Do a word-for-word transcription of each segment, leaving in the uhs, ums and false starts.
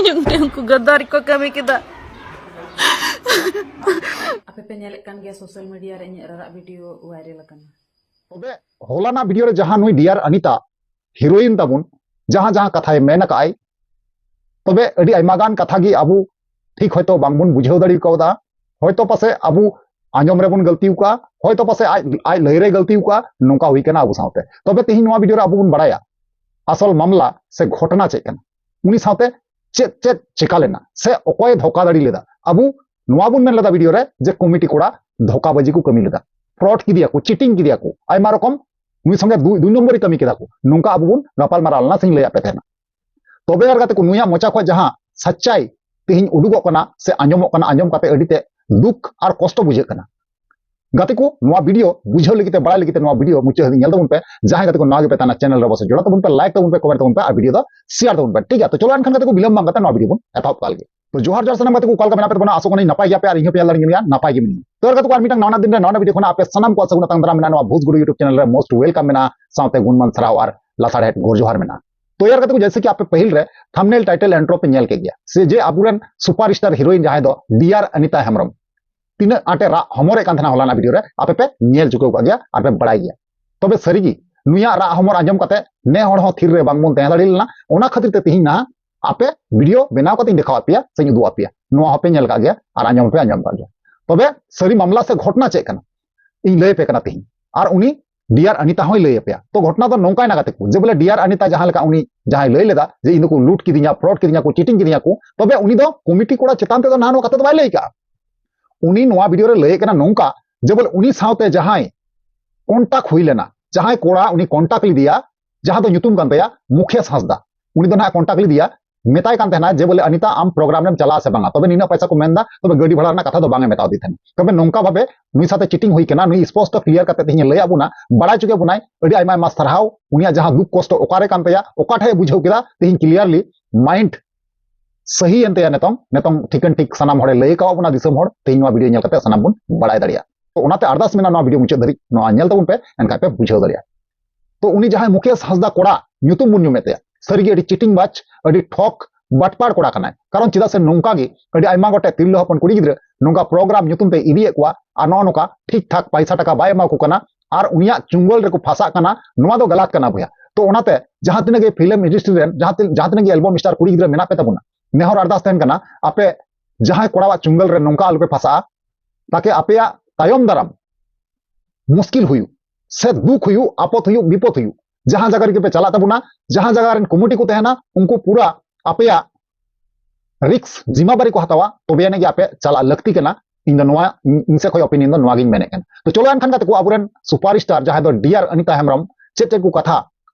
ᱧᱩᱛᱩᱢ ᱛᱮ ᱩᱱᱠᱩ ᱜᱟᱫᱟᱨ ᱠᱚ ᱠᱟᱹᱢᱤ ᱠᱮᱫᱟ᱾ ᱟᱯᱮ ᱯᱮ ᱧᱮᱞᱮᱫ ᱠᱟᱱ ᱜᱮᱭᱟ ᱥᱳᱥᱟᱞ ᱢᱤᱰᱤᱭᱟ ᱨᱮ ᱤᱧᱟᱹᱜ ᱨᱟᱨᱟᱜ ᱵᱷᱤᱰᱤᱭᱳ ᱵᱷᱟᱭᱨᱟᱞ ᱟᱠᱟᱱᱟ᱾ ᱛᱚᱵᱮ ᱦᱚᱞᱟᱱᱟᱜ ᱵᱷᱤᱰᱤᱭᱳ ᱨᱮ ᱡᱟᱦᱟᱸ ᱱᱩᱭ ᱰᱤᱭᱟᱨ ᱟᱱᱤᱛᱟ ᱦᱤᱨᱳᱭᱤᱱ ᱛᱟᱵᱚᱱ ᱡᱟᱦᱟᱸ ᱡᱟᱦᱟᱸ ᱠᱟᱛᱷᱟᱭ ᱢᱮᱱ ᱟᱠᱟᱫ ᱟᱭ, ᱛᱚᱵᱮ ᱟᱹᱰᱤ ᱟᱭᱢᱟ ᱜᱟᱱ ᱠᱟᱛᱷᱟ ᱜᱮ ᱟᱵᱚ ᱴᱷᱤᱠ ᱦᱚᱭᱛᱳ ᱵᱟᱝᱵᱚᱱ ᱵᱩᱡᱷᱟᱹᱣ ᱫᱟᱲᱮ ᱠᱟᱣᱫᱟ᱾ ᱦᱚᱭᱛᱳ ᱯᱟᱥᱮ ᱟᱵᱚ ᱟᱸᱡᱚᱢ ᱨᱮᱵᱚᱱ ᱜᱟᱹᱞᱛᱤ ᱟᱠᱟᱫᱼᱟ, ᱦᱚᱭᱛᱳ ᱯᱟᱥᱮ ᱟᱡ, ᱟᱡ ᱞᱟᱹᱭ ᱨᱮ ᱜᱟᱹᱞᱛᱤ ᱟᱠᱟᱫᱼᱟ, ᱱᱚᱝᱠᱟ ᱦᱩᱭ ᱠᱟᱱᱟ ᱟᱵᱚ ᱥᱟᱶᱛᱮ᱾ ᱛᱚᱵᱮ ᱛᱮᱦᱮᱧ ᱱᱚᱣᱟ ᱵᱷᱤᱰᱤᱭᱳ ᱨᱮ ᱟᱵᱚ ᱵᱚᱱ ᱵᱟᱲᱟᱭᱟ ᱟᱥᱚᱞ ᱢᱟᱢᱞᱟ ᱥᱮ ᱜᱷᱚᱴᱚᱱᱟ ᱪᱮᱫ ᱠᱟᱱᱟ, ᱩᱱᱤ ᱥᱟᱶᱛᱮ ᱪᱮᱫ ᱪᱮᱫ ᱪᱮᱠᱟ ᱞᱮᱱᱟ ᱥᱮ ᱚᱠᱚᱭᱮ ᱫᱷᱳᱠᱟ ᱫᱟᱲᱮ ᱞᱮᱫᱟ᱾ ᱟᱵᱚ ᱱᱚᱣᱟ ᱵᱚᱱ ᱢᱮᱱ ᱞᱮᱫᱟ ᱵᱷᱤᱰᱤᱭᱳ ᱨᱮ ᱡᱮ ᱠᱚᱢᱤᱴᱤ ᱠᱚᱲᱟ ᱫᱷᱳᱠᱟᱵᱟᱡᱤ ᱠᱚ ᱠᱟᱹᱢᱤ ᱞᱮᱫᱟ, ᱯᱷᱨᱚᱰ ᱠᱮᱫᱮᱭᱟ ᱠᱚ, ᱪᱤᱴᱤᱝ ᱠᱮᱫᱮᱭᱟ ᱠᱚ, ᱟᱭᱢᱟ ᱨᱚᱠᱚᱢ ᱱᱩᱭ ᱥᱚᱸᱜᱮ ᱫᱩ, ᱫᱩ ᱱᱚᱢᱵᱚᱨᱤ ᱠᱟᱹᱢᱤ ᱠᱮᱫᱟ ᱠᱚ, ᱱᱚᱝᱠᱟ ᱟᱵᱚ ᱵᱚᱱ ᱜᱟᱯᱟᱞ ᱢᱟᱨᱟᱣ ᱞᱮᱱᱟ ᱥᱮᱧ ᱞᱟᱹᱭᱟᱫ ᱯᱮ ᱛᱟᱦᱮᱱᱟ᱾ ᱛᱚᱵᱮ ᱟᱨ ᱜᱟᱛᱮ ᱠᱚ, ᱱᱩᱭᱟᱜ ᱢᱚᱪᱟ ᱠᱷᱚᱱ ᱡᱟᱦᱟᱸ ᱥᱟᱪᱪᱟᱭ ᱛᱮᱦᱮᱧ ᱩᱰᱩᱠᱚᱜ ᱠᱟᱱᱟ ᱥᱮ ᱟᱸᱡᱚᱢᱚᱜ ᱠᱟᱱᱟ, ᱟᱸᱡᱚᱢ ᱠᱟᱛᱮ ᱟᱹᱰᱤ ᱛᱮ ᱫᱩᱠ ᱟᱨ ᱠᱚᱥᱴᱚ ᱵᱩᱡᱷᱟᱹᱜ ᱠᱟᱱᱟ᱾ ᱜᱟᱛᱮ ᱠᱚ, ᱱᱚᱣᱟ ᱵᱷᱤᱰᱤᱭᱳ ᱵᱩᱡᱷᱟᱹᱣ ᱞᱟᱹᱜᱤᱫ ᱛᱮ, ᱵᱟᱲᱟᱭ ᱞᱟᱹᱜᱤᱫ ᱛᱮ ᱱᱚᱣᱟ ᱵᱷᱤᱰᱤᱭᱳ ᱢᱩᱪᱟᱹᱫ ᱦᱟᱹᱵᱤᱡ ᱧᱮᱞ ᱛᱟᱵᱚᱱ ᱯᱮ᱾ ᱡᱟᱦᱟᱸᱭ ᱜᱟᱛᱮ ᱠᱚ ᱱᱟᱣᱟ ᱜᱮᱯᱮ ᱛᱟᱦᱮᱱᱟ, ᱪᱮᱱᱮᱞ ᱨᱮ ᱚᱵᱚᱥᱥᱳᱭ ᱡᱚᱲᱟᱣ ᱛᱟᱵᱚᱱ ᱯᱮ, ᱞᱟᱭᱤᱠ ᱛᱟᱵᱚᱱ ᱯᱮ, ᱠᱚᱢᱮᱱᱴ ᱛᱟᱵᱚᱱ ᱯᱮ ᱟᱨ ᱵᱷᱤᱰᱤᱭᱳ ᱫᱚ ᱥᱮᱭᱟᱨ ᱛᱟᱵᱚᱱ ᱯᱮ, ᱴᱷᱤᱠ ᱜᱮᱭᱟ? ᱛᱚ ᱪᱚᱞᱚ ᱮᱱᱠᱷᱟᱱ ᱜᱟᱛᱮ ᱠᱚ, ᱵᱤᱞᱚᱢ ᱵᱟᱝ ᱠᱟᱛᱮ ᱱᱚᱣᱟ ᱵᱷᱤᱰᱤᱭᱳ ᱵᱚᱱ ᱮᱛᱚᱦᱚᱵ ᱠᱟᱜ ᱞᱮᱜᱮ᱾ ᱛᱚ ᱡᱚᱦᱟᱨ ᱡᱚᱦᱟᱨ ᱥᱟᱱᱟᱢ ᱜᱟᱛᱮ ᱠᱚ, ᱚᱠᱟ ᱞᱮᱠᱟ ᱢᱮᱱᱟᱜ ᱯᱮ ᱛᱟᱵᱚᱱᱟ? ᱟᱥᱚᱜ ᱠᱟᱹᱱᱟᱹᱧ ᱱᱟᱯᱟᱭ ᱜᱮᱭᱟᱯᱮ ᱟᱨ ᱤᱧ ᱦᱚᱸ ᱯᱮ ᱧᱮᱞ ᱫᱟᱲᱮᱭᱟᱜ ᱠᱟᱱ ᱜᱮᱭᱟ ᱱᱟᱯᱟᱭ ᱜᱮ ᱢᱮᱱᱟᱹᱧᱟ᱾ ᱛᱚ ᱜᱟᱛᱮ ᱠᱚ, ᱟᱨ ᱢᱤᱫᱴᱟᱝ ᱱᱟᱣᱟ ᱫᱤᱱ ᱨᱮ ᱱᱟᱣᱟ ᱵᱷᱤᱰᱤᱭᱳ ᱠᱷᱚᱱᱟᱜ ᱟᱯᱮ ᱥᱟᱱᱟᱢ ᱠᱚᱣᱟᱜ ᱥᱟᱹᱜᱩᱱ ᱟᱛᱟᱝ ᱫᱟᱨᱟᱢ ᱢᱮᱱᱟᱜᱼᱟ, ᱱᱚᱣᱟ ᱵᱷᱩᱡᱽ ᱜᱩᱰᱩ YouTube ᱪᱮᱱᱮᱞ ᱨᱮ most welcome ᱢᱮᱱᱟᱜᱼᱟ, ᱥᱟᱶᱛᱮ ᱜᱩᱱᱢᱟᱱ ᱥᱟᱨᱦᱟᱣ ᱟᱨ ᱞᱟᱥᱟᱲᱦᱮᱫ ᱜᱚᱨ ᱡᱚᱦᱟᱨ ᱢᱮᱱᱟᱜᱼᱟ᱾ ᱛᱚ ᱭᱟᱨ ᱜᱟᱛᱮ ᱠᱚ, ᱡᱮᱭᱥᱮ ᱠᱤ ᱟᱯᱮ ᱯᱟᱹᱦᱤᱞ ᱨᱮ ᱛᱷᱟᱢᱵᱱᱮᱞ ᱴᱟᱭᱴᱮᱞ ᱤᱱᱴᱨᱳ ᱯᱮ ᱧᱮᱞ ᱠᱮᱫ ᱜᱮᱭᱟ, ᱥᱮ ᱡᱮ ᱟᱵᱚᱨᱮᱱ ᱥᱩᱯᱟᱨ ᱥᱴᱟᱨ ᱦᱤᱨᱳᱭᱤᱱ ᱡᱟᱦᱟᱸᱭ ᱫᱚ ᱰᱤᱭᱟᱨ ᱟᱱᱤᱛᱟ ᱦᱮᱢᱵᱨᱚᱢ ᱛᱤᱱᱟᱹᱜ ᱟᱸᱴᱮ ᱨᱟᱜ ᱦᱚᱢᱚᱨᱮᱫ ᱠᱟᱱ ᱛᱟᱦᱮᱱᱟ ᱦᱚᱞᱟᱱᱟᱜ ᱵᱷᱤᱰᱤᱭᱳ ᱨᱮ, ᱟᱯᱮ ᱯᱮ ᱧᱮᱞ ᱪᱩᱠᱟᱹᱣ ᱠᱟᱜ ᱜᱮᱭᱟ ᱟᱨ ᱯᱮ ᱵᱟᱲᱟᱭ ᱜᱮᱭᱟ᱾ ᱛᱚᱵᱮ ᱥᱟᱹᱨᱤᱜᱮ ᱱᱩᱭᱟᱜ ᱨᱟᱜ ᱦᱚᱢᱚᱨ ᱟᱸᱡᱚᱢ ᱠᱟᱛᱮ ᱱᱮ ᱦᱚᱲ ᱦᱚᱸ ᱛᱷᱤᱨ ᱨᱮ ᱵᱟᱝᱵᱚᱱ ᱛᱟᱦᱮᱸ ᱫᱟᱲᱮ ᱞᱮᱱᱟ᱾ ᱚᱱᱟ ᱠᱷᱟᱹᱛᱤᱨ ᱛᱮ ᱛᱮᱦᱮᱧ ᱱᱟᱦᱟᱜ ᱟᱯᱮ ᱵᱷᱤᱰᱤᱭᱳ ᱵᱮᱱᱟᱣ ᱠᱟᱛᱮᱧ ᱫᱮᱠᱷᱟᱣ ᱟᱯᱮᱭᱟ ᱥᱮᱧ ᱩᱫᱩᱜ ᱟᱯᱮᱭᱟ, ᱱᱚᱣᱟ ᱦᱚᱸᱯᱮ ᱧᱮᱞ ᱠᱟᱜ ᱜᱮᱭᱟ ᱟᱨ ᱟᱸᱡᱚᱢ ᱦᱚᱸᱯᱮ ᱟᱸᱡᱚᱢ ᱠᱟᱜ ᱜᱮᱭᱟ᱾ ᱛᱚᱵᱮ ᱥᱟᱹᱨᱤ ᱢᱟᱢᱞᱟ ᱥᱮ ᱜᱷᱚᱴᱚᱱᱟ ᱪᱮᱫ ᱠᱟᱱᱟ ᱤᱧ ᱞᱟᱹᱭ ᱟᱯᱮ ᱠᱟᱱᱟ ᱛᱮᱦᱮᱧ, ᱟᱨ ᱩᱱᱤ ᱰᱤᱭᱟᱨ ᱟᱱᱤᱛᱟ ᱦᱚᱸᱭ ᱞᱟᱹᱭ ᱟᱯᱮᱭᱟ᱾ ᱛᱚ ᱜᱷᱚᱴᱚᱱᱟ ᱫᱚ ᱱᱚᱝᱠᱟᱭᱱᱟ ᱜᱟᱛᱮ ᱠᱚ, ᱡᱮ ᱵᱚᱞᱮ ᱰᱤᱭᱟᱨ ᱟᱱᱤᱛᱟ ᱡᱟᱦᱟᱸ ᱞᱮᱠᱟ ᱩᱱᱤ ᱡᱟᱦᱟᱸᱭ ᱞᱟᱹᱭ ᱞᱮᱫᱟ ᱡᱮ ᱤᱧ ᱫᱚᱠᱚ ᱞᱩᱴ ᱠᱤᱫᱤᱧᱟ, ᱯᱷᱨᱚᱰ ᱠᱤᱫᱤᱧᱟ ᱠᱚ, ᱪᱤᱴᱤᱝ ᱠᱤᱫᱤᱧᱟ ᱠᱚ, ᱛᱚᱵᱮ ᱩᱱᱤ ᱫᱚ ᱠᱚᱢᱤᱴᱤ ᱠᱚᱲᱟ ᱪᱮᱛᱟᱱ ᱛᱮᱫᱚ ᱱᱟᱦᱟᱜ ᱱᱚᱣᱟ ᱠᱟᱛᱷᱟ ᱫᱚ ᱵᱟᱭ ᱞᱟᱹᱭ ᱠᱟᱜᱼᱟ᱾ ᱩᱱᱤ ᱱᱚᱣᱟ ᱵᱷᱤᱰᱤᱭᱳ ᱨᱮ ᱞᱟᱹᱭᱮᱫ ᱠᱟᱱᱟ ᱱᱚᱝᱠᱟ ᱡᱮ ᱵᱚᱞᱮ ᱩᱱᱤ ᱥᱟᱶᱛᱮ ᱡᱟᱦᱟᱸᱭ ᱠᱚᱱᱴᱟᱠᱴ ᱦᱩᱭ ᱞᱮᱱᱟ, ᱡᱟᱦᱟᱸᱭ ᱠᱚᱲᱟ ᱩᱱᱤ ᱠᱚᱱᱴᱟᱠᱴ ᱞᱮᱫᱮᱭᱟ, ᱡᱟᱦᱟᱸ ᱫᱚ ᱧᱩᱛᱩᱢ ᱠᱟᱱ ᱛᱟᱭᱟ ᱢᱩᱠᱷᱮᱥ ᱦᱟᱸᱥᱫᱟ, ᱩᱱᱤ ᱫᱚ ᱱᱟᱦᱟᱜ ᱠᱚᱱᱴᱟᱠᱴ ᱞᱮᱫᱮᱭᱟ, ᱢᱮᱛᱟᱭ ᱠᱟᱱ ᱛᱟᱦᱮᱱᱟ ᱡᱮ ᱵᱚᱞᱮ ᱟᱱᱤᱛᱟ ᱟᱢ ᱯᱨᱳᱜᱨᱟᱢ ᱨᱮᱢ ᱪᱟᱞᱟᱜᱼᱟ ᱥᱮ ᱵᱟᱝᱟ, ᱛᱚᱵᱮ ᱱᱤᱱᱟᱹᱜ ᱯᱚᱭᱥᱟ ᱠᱚ ᱢᱮᱱᱫᱟ, ᱛᱚᱵᱮ ᱜᱟᱹᱰᱤ ᱵᱷᱟᱲᱟ ᱨᱮᱱᱟᱜ ᱠᱟᱛᱷᱟ ᱫᱚ ᱵᱟᱝ ᱮ ᱢᱮᱛᱟᱣ ᱫᱤ ᱛᱟᱦᱮᱱᱟ᱾ ᱛᱚᱵᱮ ᱱᱚᱝᱠᱟ ᱵᱷᱟᱵᱮ ᱱᱩᱭ ᱥᱟᱶᱛᱮ ᱪᱤᱴᱤᱝ ᱦᱩᱭ ᱠᱟᱱᱟ, ᱱᱩᱭ ᱥᱯᱚᱥᱴᱚ ᱠᱞᱤᱭᱟᱨ ᱠᱟᱛᱮ ᱛᱮᱦᱮᱧ ᱞᱟᱹᱭ ᱟᱵᱚᱱᱟ, ᱵᱟᱲᱟᱭ ᱦᱚᱪᱚ ᱠᱮᱫ ᱵᱚᱱᱟᱭ᱾ ᱟᱹᱰᱤ ᱟᱭᱢᱟ ᱟᱭᱢᱟ ᱥᱟᱨᱦᱟᱣ᱾ ᱩᱱᱤᱭᱟᱜ ᱡᱟᱦᱟᱸ ᱫᱩᱠ ᱠᱚᱥᱴᱚ ᱚᱠᱟᱨᱮ ᱠᱟᱱ ᱛᱟᱭᱟ, ᱚᱠᱟ ᱴᱷᱮᱡ ᱮ ᱵᱩᱡᱷᱟᱹᱣ ᱠᱮᱫᱟ, ᱛᱮᱦᱮᱧ ᱠᱞᱤᱭᱟᱨᱞᱤ ᱢᱟᱭᱤᱱᱰ ᱥᱟᱹᱦᱤ ᱮᱱ ᱛᱟᱭᱟ᱾ ᱱᱤᱛᱚᱝ, ᱱᱤᱛᱚᱝ ᱴᱷᱤᱠᱟᱹᱱ ᱴᱷᱤᱠ ᱥᱟᱱᱟᱢ ᱦᱚᱲᱮ ᱞᱟᱹᱭ ᱟᱠᱟᱣᱟᱫ ᱵᱚᱱᱟ, ᱫᱤᱥᱚᱢ ᱦᱚᱲ ᱛᱮᱦᱮᱧ ᱱᱚᱣᱟ ᱵᱷᱤᱰᱤᱭᱳ ᱧᱮᱞ ᱠᱟᱛᱮ ᱥᱟᱱᱟᱢ ᱵᱚᱱ ᱵᱟᱲᱟᱭ ᱫᱟᱲᱮᱭᱟᱜᱼᱟ᱾ ᱛᱚ ᱚᱱᱟᱛᱮ ᱟᱨᱫᱟᱥ ᱢᱮᱱᱟᱜᱼᱟ, ᱱᱚᱣᱟ ᱵᱷᱤᱰᱤᱭᱳ ᱢᱩᱪᱟᱹᱫ ᱫᱷᱟᱹᱨᱤᱡ ᱱᱚᱣᱟ ᱧᱮᱞ ᱛᱟᱵᱚᱱ ᱯᱮ, ᱮᱱᱠᱷᱟᱱ ᱯᱮ ᱵᱩᱡᱷᱟᱹᱣ ᱫᱟᱲᱮᱭᱟᱜᱼᱟ᱾ ᱛᱚ ᱩᱱᱤ ᱡᱟᱦᱟᱸᱭ ᱢᱩᱠᱮᱥ ᱦᱟᱸᱥᱫᱟ ᱠᱚᱲᱟ ᱧᱩᱛᱩᱢ ᱵᱚᱱ ᱧᱩᱢᱮᱫ ᱛᱟᱭᱟ, ᱥᱟᱹᱨᱤᱜᱮ ᱟᱹᱰᱤ ᱪᱤᱴᱤᱝ ᱵᱟᱡᱽ, ᱟᱹᱰᱤ ᱴᱷᱚᱠ ᱵᱟᱴᱯᱟᱲ ᱠᱚᱲᱟ ᱠᱟᱱᱟᱭ᱾ ᱠᱟᱨᱚᱱ ᱪᱮᱫᱟᱜ ᱥᱮ ᱱᱚᱝᱠᱟ ᱜᱮ ᱟᱹᱰᱤ ᱟᱭᱢᱟ ᱜᱚᱴᱮᱡ ᱛᱤᱨᱞᱟᱹ ᱦᱚᱯᱚᱱ ᱠᱩᱲᱤ ᱜᱤᱫᱽᱨᱟᱹ ᱱᱚᱝᱠᱟ ᱯᱨᱳᱜᱨᱟᱢ ᱧᱩᱛᱩᱢ ᱛᱮ ᱤᱫᱤᱭᱮᱫ ᱠᱚᱣᱟ ᱟᱨ ᱱᱚᱜᱼᱚ ᱱᱚᱝᱠᱟ ᱴᱷᱤᱠ ᱴᱷᱟᱠ ᱯᱟᱭᱥᱟ ᱴᱟᱠᱟ ᱵᱟᱭ ᱮᱢᱟ ᱠᱚ ᱠᱟᱱᱟ ᱟᱨ ᱩᱱᱤᱭᱟᱜ ᱪᱩᱝᱜᱚᱞ ᱨᱮᱠᱚ ᱯᱷᱟᱸᱥᱟᱜ ᱠᱟᱱᱟ᱾ ᱱᱚᱣᱟ ᱫᱚ ᱜᱟᱞᱟᱛ ᱠᱟᱱᱟ ᱵᱚᱭᱦᱟ᱾ ᱛᱚ ᱚᱱᱟᱛᱮ ᱡᱟᱦᱟᱸ ᱛᱤᱱᱟᱹᱜ ᱜᱮ ᱯᱷᱤᱞᱢ ᱤᱱᱰᱟᱥᱴᱨᱤ ᱨᱮᱱ ᱡᱟᱦᱟᱸ ᱛᱤᱱ- ᱡᱟᱦᱟᱸ ᱛᱤᱱᱟᱹᱜ ᱜᱮ ᱮᱞᱵᱚᱢ ᱥᱴᱟᱨ ᱠᱩᱲᱤ ᱜᱤᱫᱽᱨᱟᱹ ᱢᱮᱱᱟᱜ ᱯᱮ ᱛᱟᱵᱚᱱᱟ, ᱱᱮᱦᱚᱨ ᱟᱨᱫᱟᱥ ᱛᱟᱦᱮᱱ ᱠᱟᱱᱟ, ᱟᱯᱮ ᱡᱟᱦᱟᱸᱭ ᱠᱚᱲᱟᱣᱟᱜ ᱪᱩᱝᱜᱚᱞ ᱨᱮ ᱱᱚᱝᱠᱟ ᱟᱞᱚᱯᱮ ᱯᱷᱟᱸᱥᱟᱜᱼᱟ, ᱛᱟᱠᱮ ᱟᱯᱮᱭᱟᱜ ᱛᱟᱭᱚᱢ ᱫᱟᱨᱟᱢ ᱢᱩᱥᱠᱤᱞ ᱦᱩᱭᱩᱜ ᱥᱮ ᱫᱩᱠ ᱦᱩᱭᱩᱜ, ᱟᱯᱚᱫ ᱦᱩᱭᱩᱜ, ᱵᱤᱯᱚᱫ ᱦᱩᱭᱩᱜ, ᱡᱟᱦᱟᱸ ᱡᱟᱭᱜᱟ ᱨᱮᱜᱮ ᱯᱮ ᱪᱟᱞᱟᱜ ᱛᱟᱵᱚᱱᱟ, ᱡᱟᱦᱟᱸ ᱡᱟᱭᱜᱟ ᱨᱮᱱ ᱠᱚᱢᱤᱴᱤ ᱠᱚ ᱛᱟᱦᱮᱱᱟ, ᱩᱱᱠᱩ ᱯᱩᱨᱟ ᱟᱯᱮᱭᱟᱜ ᱨᱤᱠᱥ ᱡᱤᱢᱟᱵᱟᱨᱤ ᱠᱚ ᱦᱟᱛᱟᱣᱟ, ᱛᱚᱵᱮ ᱟᱹᱱᱤᱡ ᱜᱮ ᱟᱯᱮ ᱪᱟᱞᱟᱜ ᱞᱟᱹᱠᱛᱤ ᱠᱟᱱᱟ᱾ ᱤᱧ ᱫᱚ ᱱᱚᱣᱟ ᱤᱧ ᱤᱧ ᱥᱮᱫ ᱠᱷᱚᱱ ᱚᱯᱤᱱᱤᱭᱚᱱ ᱫᱚ ᱱᱚᱣᱟ ᱜᱤᱧ ᱢᱮᱱᱮᱫ ᱠᱟᱱᱟ᱾ ᱛᱚ ᱪᱚᱞᱚ ᱮᱱᱠᱷᱟᱱ ᱜᱟᱛᱮ ᱠᱚ, ᱟᱵᱚᱨᱮᱱ ᱥᱩᱯᱟᱨ ᱥᱴᱟᱨ ᱡᱟᱦᱟᱸᱭ ᱫᱚ ᱰᱤᱭᱟᱨ ᱚᱱᱤᱛᱟ ᱦᱮᱢᱵᱨᱚᱢ ᱪᱮᱫ ᱪᱮᱫ ᱠᱚ ᱠᱟᱛᱷᱟ,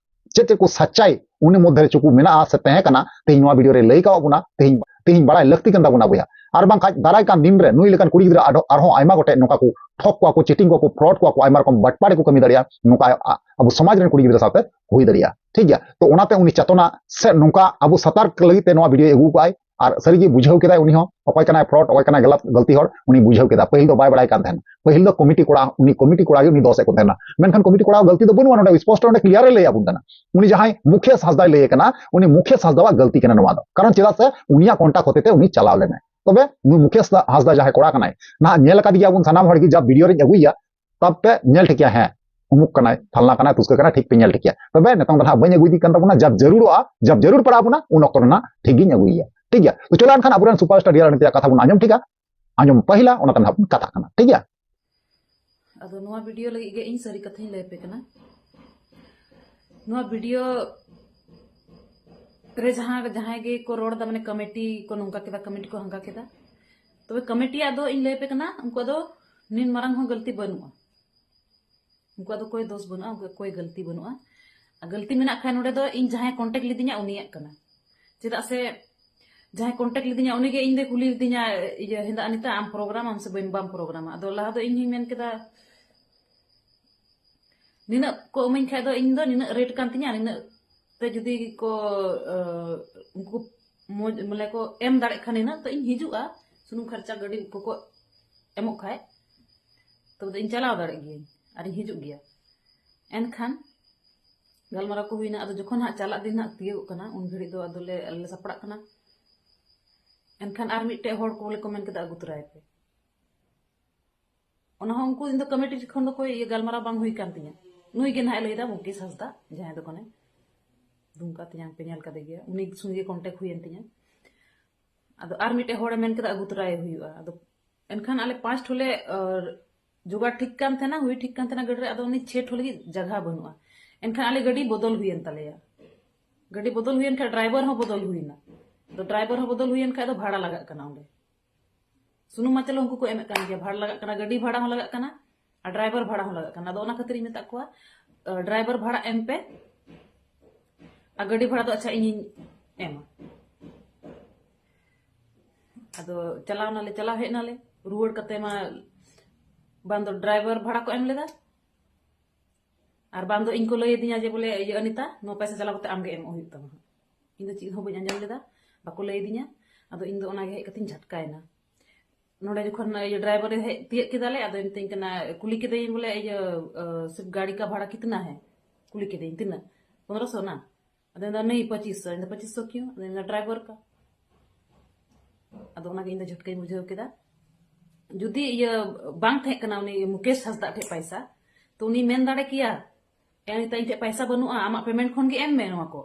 ᱪᱮᱫ ᱪᱮᱫ ᱠᱚ ᱥᱟᱪᱟᱭ ᱩᱱᱤ ᱢᱚᱫᱽᱫᱷᱮ ᱨᱮ ᱪᱩᱠᱩ ᱢᱮᱱᱟᱜᱼᱟ ᱥᱮ ᱛᱟᱦᱮᱸ ᱠᱟᱱᱟ, ᱛᱮᱦᱮᱧ ᱱᱚᱣᱟ ᱵᱷᱤᱰᱤᱭᱳ ᱨᱮ ᱞᱟᱹᱭ ᱠᱟᱣᱟᱫ ᱵᱚᱱᱟ, ᱛᱮᱦᱮᱧ ᱛᱮᱦᱮᱧ ᱵᱟᱲᱟᱭ ᱞᱟᱹᱠᱛᱤ ᱠᱟᱱ ᱛᱟᱵᱚᱱᱟ ᱵᱚᱭᱦᱟ᱾ ᱟᱨ ᱵᱟᱝᱠᱷᱟᱡ ᱫᱟᱨᱟᱭ ᱠᱟᱱ ᱫᱤᱱ ᱨᱮ ᱱᱩᱭ ᱞᱮᱠᱟᱱ ᱠᱩᱲᱤ ᱜᱤᱫᱽᱨᱟᱹ ᱟᱰᱚ- ᱟᱨᱦᱚᱸ ᱟᱭᱢᱟ ᱜᱚᱴᱮᱡ ᱱᱚᱝᱠᱟ ᱠᱚ ᱴᱷᱚᱠ ᱠᱚᱣᱟ ᱠᱚ, ᱪᱤᱴᱤᱝ ᱠᱚᱣᱟ ᱠᱚ, ᱯᱷᱨᱚᱰ ᱠᱚᱣᱟ ᱠᱚ, ᱟᱭᱢᱟ ᱨᱚᱠᱚᱢ ᱵᱟᱴᱯᱟᱲ ᱠᱚ ᱠᱟᱹᱢᱤ ᱫᱟᱲᱮᱭᱟᱜᱼᱟ, ᱱᱚᱝᱠᱟ ᱟ- ᱟᱵᱚ ᱥᱚᱢᱟᱡᱽ ᱨᱮᱱ ᱠᱩᱲᱤ ᱜᱤᱫᱽᱨᱟᱹ ᱥᱟᱶᱛᱮ ᱦᱩᱭ ᱫᱟᱲᱮᱭᱟᱜᱼᱟ᱾ ᱴᱷᱤᱠ ᱜᱮᱭᱟ, ᱛᱚ ᱚᱱᱟᱛᱮ ᱩᱱᱤ ᱪᱮᱛᱚᱱᱟ ᱥᱮ ᱱᱚᱝᱠᱟ ᱟᱵᱚ ᱥᱚᱛᱚᱨᱠ ᱞᱟᱹᱜᱤᱫ ᱛᱮ ᱱᱚᱣᱟ ᱵᱷᱤᱰᱤᱭᱳ ᱟᱹᱜᱩ ᱠᱟᱜᱼᱟᱭ᱾ ᱟᱨ ᱥᱟᱹᱨᱤᱜᱮ ᱵᱩᱡᱷᱟᱹᱣ ᱠᱮᱫᱟᱭ ᱩᱱᱤ ᱦᱚᱸ ᱚᱠᱚᱭ ᱠᱟᱱᱟᱭ ᱯᱷᱨᱚᱰ, ᱚᱠᱚᱭ ᱠᱟᱱᱟᱭ ᱜᱟᱞᱟᱛ, ᱜᱟᱹᱞᱛᱤ ᱦᱚᱲ, ᱩᱱᱤ ᱵᱩᱡᱷᱟᱹᱣ ᱠᱮᱫᱟ᱾ ᱯᱟᱹᱦᱤᱞ ᱫᱚ ᱵᱟᱭ ᱵᱟᱲᱟᱭ ᱠᱟᱱ ᱛᱟᱦᱮᱱᱟ, ᱯᱟᱹᱦᱤᱞ ᱫᱚ ᱠᱚᱢᱤᱴᱤ ᱠᱚᱲᱟ, ᱩᱱᱤ ᱠᱚᱢᱤᱴᱤ ᱠᱚᱲᱟ ᱜᱮ ᱩᱱᱤ ᱫᱚᱥᱮᱫ ᱠᱚ ᱛᱟᱦᱮᱱᱟ, ᱢᱮᱱᱠᱷᱟᱱ ᱠᱚᱢᱤᱴᱤ ᱠᱚᱲᱟ ᱜᱟᱹᱞᱛᱤ ᱫᱚ ᱵᱟᱹᱱᱩᱜᱼᱟ, ᱱᱚᱰᱮ ᱥᱯᱚᱥᱴᱚ ᱚᱸᱰᱮ ᱠᱞᱤᱭᱟᱨ ᱮ ᱞᱟᱹᱭ ᱟᱵᱚᱱ ᱠᱟᱱᱟ᱾ ᱩᱱᱤ ᱡᱟᱦᱟᱸᱭ ᱢᱩᱠᱷᱮᱥ ᱦᱟᱸᱥᱫᱟᱭ ᱞᱟᱹᱭ ᱠᱟᱱᱟ, ᱩᱱᱤ ᱢᱩᱠᱷᱮᱥ ᱦᱟᱸᱥᱫᱟᱣᱟᱜ ᱜᱟᱹᱞᱛᱤ ᱠᱟᱱᱟ ᱱᱚᱣᱟ ᱫᱚ, ᱠᱟᱨᱚᱱ ᱪᱮᱫᱟᱜ ᱥᱮ ᱩᱱᱤᱭᱟᱜ ᱠᱚᱱᱴᱟᱠ ᱦᱚᱛᱮ ᱛᱮ ᱩᱱᱤ ᱪᱟᱞᱟᱣ ᱞᱮᱱᱟᱭ᱾ ᱛᱚᱵᱮ ᱱᱩᱭ ᱢᱩᱠᱷᱮᱥ ᱦᱟᱸᱥᱫᱟ ᱡᱟᱦᱟᱸᱭ ᱠᱚᱲᱟ ᱠᱟᱱᱟᱭ, ᱱᱟᱦᱟᱜ ᱧᱮᱞ ᱟᱠᱟᱫᱮ ᱜᱮᱭᱟ ᱵᱚᱱ ᱥᱟᱱᱟᱢ ᱦᱚᱲ ᱜᱮ, ᱡᱟᱵ ᱵᱷᱤᱰᱤᱭᱳ ᱨᱤᱧ ᱟᱹᱜᱩᱭᱟ, ᱛᱟᱵ ᱯᱮ ᱧᱮᱞ ᱴᱷᱤᱠᱭᱟ, ᱦᱮᱸ ᱩᱢᱩᱠ ᱠᱟᱱᱟᱭ, ᱯᱷᱟᱞᱱᱟ ᱠᱟᱱᱟᱭ, ᱛᱩᱥᱠᱟᱹ ᱠᱟᱱᱟᱭ, ᱴᱷᱤᱠ ᱯᱮ ᱧᱮᱞ ᱴᱷᱤᱠᱭᱟ᱾ ᱛᱚᱵᱮ ᱱᱤᱛᱚᱝ ᱫᱚ ᱱᱟᱦᱟᱜ ᱵᱟᱹᱧ ᱟᱹᱜᱩ ᱤᱫᱤ ᱠᱟᱱ ᱛᱟᱵᱚᱱᱟ, ᱡᱟᱵ ᱡᱟᱹᱨᱩᱲᱚᱜᱼᱟ, ᱡᱟᱵ ᱡᱟᱹᱨᱩᱲ ᱯᱟᱲᱟᱣ ᱵᱚᱱᱟ, ᱩᱱ ᱚᱠᱛᱚ ᱨᱮ ᱱᱟᱦᱟᱜ ᱴᱷᱤᱠ ᱜᱤᱧ ᱟᱹᱜᱩᱭᱮᱭᱟ᱾ ᱴᱷᱤᱠ ᱜᱮᱭᱟ, ᱛᱚ ᱪᱚᱞᱚ ᱮᱱᱠᱷᱟᱱ ᱟᱵᱚᱨᱮᱱ ᱥᱩᱯᱟᱨᱥᱴᱟᱨ ᱰᱤᱭᱟᱨ ᱟᱹᱱᱤᱛᱤᱭᱟᱜ ᱠᱟᱛᱷᱟ ᱵᱚᱱ ᱟᱸᱡᱚᱢ ᱴᱷᱤᱠᱟ, ᱟᱸᱡᱚᱢ ᱯᱟᱹᱦᱤᱞᱟ, ᱚᱱᱟ ᱛᱟᱭᱚᱢ ᱱᱟᱦᱟᱜ ᱵᱚᱱ ᱠᱟᱛᱷᱟᱜ ᱠᱟᱱᱟ᱾ ᱴᱷᱤᱠ ᱜᱮᱭᱟ? ᱟᱫᱚ ᱱᱚᱣᱟ ᱵᱷᱤᱰᱤᱭᱳ ᱞᱟᱹᱜᱤᱫ ᱜᱮ ᱤᱧ ᱥᱟᱹᱨᱤ ᱠᱟᱛᱷᱟᱧ ᱞᱟᱹᱭ ᱟᱯᱮ ᱠᱟᱱᱟ᱾ ᱱᱚᱣᱟ ᱵᱷᱤᱰᱤᱭᱳ ᱨᱮ ᱡᱟᱦᱟᱸ, ᱡᱟᱦᱟᱸᱭ ᱜᱮ ᱠᱚ ᱨᱚᱲ ᱮᱫᱟ, ᱢᱟᱱᱮ ᱠᱚᱢᱤᱴᱤ ᱠᱚ ᱱᱚᱝᱠᱟ ᱠᱮᱫᱟ, ᱠᱚᱢᱤᱴᱤ ᱠᱚ ᱦᱟᱝᱠᱟ ᱠᱮᱫᱟ, ᱛᱚᱵᱮ ᱠᱚᱢᱤᱴᱤᱭᱟᱜ ᱫᱚ ᱤᱧ ᱞᱟᱹᱭ ᱟᱯᱮ ᱠᱟᱱᱟ, ᱩᱱᱠᱩᱣᱟᱜ ᱫᱚ ᱱᱤᱱ ᱢᱟᱨᱟᱝ ᱦᱚᱸ ᱜᱟᱹᱞᱛᱤ ᱵᱟᱹᱱᱩᱜᱼᱟ᱾ ᱩᱱᱠᱩᱣᱟᱜ ᱫᱚ ᱠᱚᱭ ᱫᱳᱥ ᱵᱟᱹᱱᱩᱜᱼᱟ, ᱩᱱᱠᱩᱣᱟᱜ ᱠᱚᱭ ᱜᱟᱹᱞᱛᱤ ᱵᱟᱹᱱᱩᱜᱼᱟ᱾ ᱟᱨ ᱜᱟᱹᱞᱛᱤ ᱢᱮᱱᱟᱜ ᱠᱷᱟᱱ ᱱᱚᱰᱮ ᱫᱚ ᱤᱧ ᱡᱟᱦᱟᱸᱭ ᱠᱚᱱᱴᱮᱠᱴ ᱞᱤᱫᱤᱧᱟ ᱩᱱᱤᱭᱟᱜ ᱠᱟᱱᱟ᱾ ᱪᱮᱫᱟᱜ ᱥᱮ ᱡᱟᱦᱟᱸᱭ ᱠᱚᱱᱴᱮᱠᱴ ᱞᱤᱫᱤᱧᱟ ᱩᱱᱤᱜᱮ ᱤᱧ ᱫᱚᱭ ᱠᱩᱞᱤ ᱞᱤᱫᱤᱧᱟ, ᱤᱭᱟᱹ, ᱦᱮᱸᱫᱟ ᱟᱱᱤᱛᱟ, ᱟᱢ ᱯᱨᱳᱜᱨᱟᱢ ᱟᱢ ᱥᱮ ᱵᱟᱹᱧ, ᱵᱟᱢ ᱯᱨᱳᱜᱨᱟᱢᱟ? ᱟᱫᱚ ᱞᱟᱦᱟ ᱫᱚ ᱤᱧ ᱦᱚᱧ ᱢᱮᱱ ᱠᱮᱫᱟ, ᱱᱤᱱᱟᱹᱜ ᱠᱚ ᱤᱢᱟᱹᱧ ᱠᱷᱟᱡ ᱫᱚ ᱤᱧ ᱫᱚ ᱱᱤᱱᱟᱹᱜ ᱨᱮᱴ ᱠᱟᱱ ᱛᱤᱧᱟ, ᱱᱤᱱᱟᱹᱜ ᱛᱮ ᱡᱩᱫᱤ ᱠᱚ, ᱟᱹ, ᱩᱱᱠᱩ ᱢᱚᱡᱽ, ᱢᱟᱱᱮ ᱠᱚ ᱮᱢ ᱫᱟᱲᱮᱜ ᱠᱷᱟᱱ ᱱᱤᱱᱟᱹᱜ ᱛᱚ ᱤᱧ ᱦᱤᱡᱩᱜᱼᱟ, ᱥᱩᱱᱩᱢ ᱠᱷᱚᱨᱪᱟ ᱜᱟᱹᱰᱤ ᱠᱚᱠᱚ ᱮᱢᱚᱜ ᱠᱷᱟᱡ, ᱛᱚᱵᱮ ᱫᱚ ᱤᱧ ᱪᱟᱞᱟᱣ ᱫᱟᱲᱮᱜ ᱜᱤᱭᱟᱹᱧ ᱟᱨᱤᱧ ᱦᱤᱡᱩᱜ ᱜᱮᱭᱟ᱾ ᱮᱱᱠᱷᱟᱱ ᱜᱟᱞᱢᱟᱨᱟᱣ ᱠᱚ ᱦᱩᱭᱱᱟ᱾ ᱟᱫᱚ ᱡᱚᱠᱷᱚᱱ ᱦᱟᱸᱜ ᱪᱟᱞᱟᱜ ᱫᱤᱱ ᱦᱟᱸᱜ ᱛᱤᱭᱳᱜᱚᱜ ᱠᱟᱱᱟ, ᱩᱱ ᱜᱷᱟᱹᱲᱤᱡ ᱫᱚ ᱟᱫᱚᱞᱮ ᱟᱞᱮ ᱥᱟᱯᱲᱟᱜ ᱠᱟᱱᱟ᱾ ᱮᱱᱠᱷᱟᱱ ᱟᱨ ᱢᱤᱫᱴᱮᱡ ᱦᱚᱲ ᱠᱚᱞᱮ ᱠᱚ ᱢᱮᱱ ᱠᱮᱫᱟ, "ᱟᱹᱜᱩ ᱛᱚᱨᱟᱭᱮᱯᱮ᱾" ᱚᱱᱟ ᱦᱚᱸ ᱩᱱᱠᱩ, ᱤᱧ ᱫᱚ ᱠᱚᱢᱤᱴᱤ ᱠᱷᱚᱱ ᱫᱚ ᱠᱚᱭ ᱤᱭᱟᱹ ᱜᱟᱞᱢᱟᱨᱟᱣ ᱵᱟᱝ ᱦᱩᱭ ᱠᱟᱱ ᱛᱤᱧᱟ᱾ ᱱᱩᱭ ᱜᱮ ᱱᱟᱦᱟᱜ ᱮ ᱞᱟᱹᱭᱫᱟ, ᱢᱩᱠᱮᱥ ᱦᱟᱸᱥᱫᱟ, ᱡᱟᱦᱟᱸᱭ ᱫᱚ ᱠᱟᱱᱮ ᱫᱩᱢᱠᱟ ᱛᱮᱧᱟᱝ ᱯᱮ ᱧᱮᱞ ᱠᱟᱫᱮ ᱜᱮᱭᱟ, ᱩᱱᱤ ᱥᱚᱸᱜᱮ ᱠᱚᱱᱴᱮᱠᱴ ᱦᱩᱭᱮᱱ ᱛᱤᱧᱟ᱾ ᱟᱫᱚ ᱟᱨ ᱢᱤᱫᱴᱮᱡ ᱦᱚᱲᱮ ᱢᱮᱱ ᱠᱮᱫᱟ, "ᱟᱹᱜᱩ ᱛᱚᱨᱟᱭᱮ ᱦᱩᱭᱩᱜᱼᱟ᱾" ᱟᱫᱚ ᱮᱱᱠᱷᱟᱱ ᱟᱞᱮ ᱯᱟᱸᱪ ᱴᱷᱚᱞᱮ, ᱟᱨ, ᱡᱚᱜᱟᱲ ᱴᱷᱤᱠ ᱠᱟᱱ ᱛᱟᱦᱮᱱᱟ, ᱦᱩᱭ ᱴᱷᱤᱠ ᱠᱟᱱ ᱛᱟᱦᱮᱱᱟ ᱜᱟᱹᱰᱤ ᱨᱮ, ᱟᱫᱚ ᱩᱱᱤ ᱪᱷᱮ ᱴᱷᱚ ᱞᱟᱹᱜᱤᱫ ᱡᱟᱜᱟ ᱵᱟᱹᱱᱩᱜᱼᱟ᱾ ᱮᱱᱠᱷᱟᱱ ᱟᱞᱮ ᱜᱟᱹᱰᱤ ᱵᱚᱫᱚᱞ ᱦᱩᱭᱮᱱ ᱛᱟᱞᱮᱭᱟ᱾ ᱜᱟᱹᱰᱤ ᱵᱚᱫᱚᱞ ᱦᱩᱭᱮᱱ ᱠᱷᱟᱱ ᱰᱨᱟᱭᱵᱷᱟᱨ ᱦᱚᱸ ᱵᱚᱫᱚᱞ ᱦᱩᱭᱮᱱᱟ᱾ ᱟᱫᱚ ᱰᱨᱟᱭᱵᱷᱟᱨ ᱦᱚᱸ ᱵᱚᱫᱚᱞ ᱦᱩᱭᱮᱱ ᱠᱷᱟᱱ ᱫᱚ ᱵᱷᱟᱲᱟ ᱞᱟᱜᱟᱜ ᱠᱟᱱᱟ ᱚᱸᱰᱮ᱾ ᱥᱩᱱᱩᱢ ᱢᱟ ᱪᱚᱞᱚ ᱩᱱᱠᱩ ᱠᱚ ᱮᱢᱮᱫ ᱠᱟᱱ ᱜᱮᱭᱟ, ᱵᱷᱟᱲᱟ ᱞᱟᱜᱟᱜ ᱠᱟᱱᱟ, ᱜᱟᱹᱰᱤ ᱵᱷᱟᱲᱟ ᱦᱚᱸ ᱞᱟᱜᱟᱜ ᱠᱟᱱᱟ ᱟᱨ ᱰᱨᱟᱭᱵᱷᱟᱨ ᱵᱷᱟᱲᱟ ᱦᱚᱸ ᱞᱟᱜᱟᱜ ᱠᱟᱱᱟ᱾ ᱟᱫᱚ ᱚᱱᱟ ᱠᱷᱟᱹᱛᱤᱨ ᱤᱧ ᱢᱮᱛᱟᱜ ᱠᱚᱣᱟ, ᱟᱹ, ᱰᱨᱟᱭᱵᱷᱟᱨ ᱵᱷᱟᱲᱟ ᱮᱢ ᱯᱮ ᱟᱨ ᱜᱟᱹᱰᱤ ᱵᱷᱟᱲᱟ ᱫᱚ ᱟᱪᱪᱷᱟ ᱤᱧᱤᱧ ᱮᱢᱟ᱾ ᱟᱫᱚ ᱪᱟᱞᱟᱣ ᱱᱟᱞᱮ, ᱪᱟᱞᱟᱣ ᱦᱮᱡ ᱱᱟᱞᱮ, ᱨᱩᱣᱟᱹᱲ ᱠᱟᱛᱮ ᱢᱟ ᱵᱟᱝ ᱫᱚ ᱰᱨᱟᱭᱵᱷᱟᱨ ᱵᱷᱟᱲᱟ ᱠᱚ ᱮᱢ ᱞᱮᱫᱟ, ᱟᱨ ᱵᱟᱝ ᱫᱚ ᱤᱧ ᱠᱚ ᱞᱟᱹᱭ ᱟᱹᱫᱤᱧᱟ ᱡᱮ, ᱵᱚᱞᱮ, "ᱤᱭᱟᱹ, ᱚᱱᱤᱛᱟ, ᱱᱚᱣᱟ ᱯᱚᱭᱥᱟ ᱪᱟᱞᱟᱣ ᱠᱟᱛᱮ ᱟᱢᱜᱮ ᱮᱢᱚᱜ ᱦᱩᱭᱩᱜ ᱛᱟᱢᱟ ᱦᱟᱸᱜ᱾" ᱤᱧ ᱫᱚ ᱪᱮᱫ ᱦᱚᱸ ᱵᱟᱹᱧ ᱟᱸᱡᱚᱢ ᱞᱮᱫᱟ, ᱵᱟᱠᱚ ᱞᱟᱹᱭ ᱟᱹᱫᱤᱧᱟ᱾ ᱟᱫᱚ ᱤᱧ ᱫᱚ ᱚᱱᱟᱜᱮ ᱦᱮᱡ ᱠᱟᱛᱮᱧ ᱡᱷᱟᱴᱠᱟᱭᱮᱱᱟ᱾ ᱱᱚᱰᱮ ᱡᱚᱠᱷᱚᱱ ᱤᱭᱟᱹ ᱰᱨᱟᱭᱵᱷᱟᱨ ᱮ ᱦᱮᱡ ᱛᱤᱭᱟᱹᱜ ᱠᱮᱫᱟᱞᱮ, ᱟᱫᱚᱭ ᱢᱤᱛᱟᱹᱧ ᱠᱟᱱᱟ, ᱠᱩᱞᱤ ᱠᱮᱫᱮᱭᱟᱹᱧ ᱵᱚᱞᱮ, "ᱤᱭᱟᱹ, ᱟ, ᱥᱤᱨᱯ ᱜᱟᱲᱤ ᱠᱟ ᱵᱷᱟᱲᱟ ᱠᱤᱛᱱᱟ ᱦᱮ?" ᱠᱩᱞᱤ ᱠᱮᱫᱮᱭᱟᱹᱧ, "ᱛᱤᱱᱟᱹᱜ? ᱯᱚᱱᱨᱚ ᱥᱚ ᱱᱟ?" ᱟᱫᱚ ᱢᱮᱱᱫᱟ, "ᱱᱟᱦᱤ, ᱯᱚᱸᱪᱤᱥ ᱥᱚ᱾" ᱤᱧ ᱫᱚ, "ᱯᱚᱸᱪᱤᱥ ᱥᱚ ᱠᱤᱭᱩ?" ᱟᱫᱚ ᱢᱮᱱᱫᱟ, "ᱰᱨᱟᱭᱵᱷᱟᱨ ᱠᱟ᱾" ᱟᱫᱚ ᱚᱱᱟᱜᱮ ᱤᱧ ᱫᱚ ᱡᱷᱚᱴᱠᱟᱧ ᱵᱩᱡᱷᱟᱹᱣ ᱠᱮᱫᱟ᱾ ᱡᱩᱫᱤ ᱤᱭᱟᱹ ᱵᱟᱝ ᱛᱟᱦᱮᱸ ᱠᱟᱱᱟ ᱩᱱᱤ ᱢᱩᱠᱮᱥ ᱦᱟᱸᱥᱫᱟ ᱴᱷᱮᱡ ᱯᱟᱭᱥᱟ, ᱛᱚ ᱩᱱᱤ ᱢᱮᱱ ᱫᱟᱲᱮ ᱠᱮᱭᱟ, "ᱮ, ᱱᱤᱛᱚᱜ ᱤᱧ ᱴᱷᱮᱡ ᱯᱟᱭᱥᱟ ᱵᱟᱹᱱᱩᱜᱼᱟ, ᱟᱢᱟᱜ ᱯᱮᱢᱮᱱᱴ ᱠᱷᱚᱱ ᱜᱮ ᱮᱢ ᱢᱮ ᱱᱚᱣᱟ ᱠᱚ",